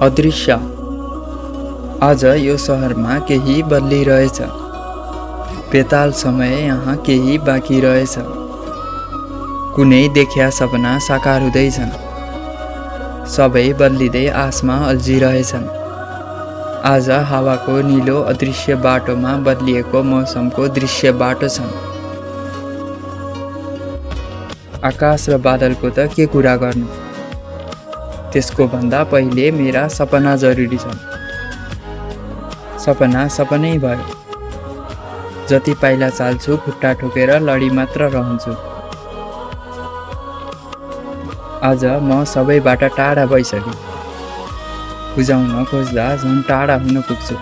अदृश्य। आज यो सहरमा केही बदलिरहेछ। बेताल समय यहाँ केही बाँकी रहेछ। कुनै देख्या सपना साकार हुँदैछन्। सबै बदलिँदै आसमा अल्झिरहेछन्। आज हावाको निलो अदृश्य बाटोमा बदलिएको मौसमको दृश्य बाटो छन्। आकाश र बादलको त के कुरा गर्नु, त्यसको भन्दा पहिले मेरा सपना जरुरी छन्। सपना सपनै भयो। जति पाइला चाल्छु खुट्टा ठोकेर लडी मात्र रहन्छु। आज म सबैबाट टाढा भइसकेँ। बुझाउन खोज्दा झन् टाढा हुन पुग्छु।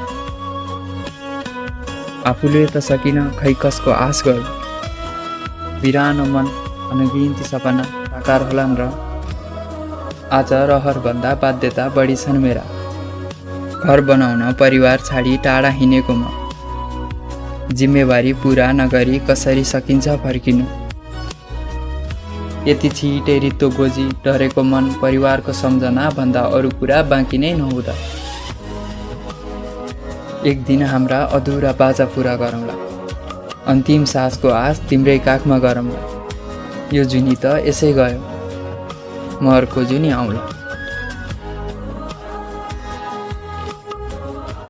आफूले त सकिन, खै कसको आश गर्नु। बिरानो मन, अनगिन्ती सपना साकार होलान् र। आज रहरभन्दा बाध्यता बढी छन् मेरा। घर बनाउन परिवार छाडी टाढा हिँडेको म। जिम्मेवारी पुरा नगरी कसरी सकिन्छ फर्किनु। यति छिटै रित्तो गोजी डरेको मन, परिवारको सम्झना भन्दा अरू कुरा बाँकी नै नहुँदा। एक दिन हाम्रा अधुरा बाजा पुरा गरौँला। अन्तिम सासको आस तिम्रै काखमा गरौँला। यो जुनी त यसै गयो, म अर्को जुनी आउँला।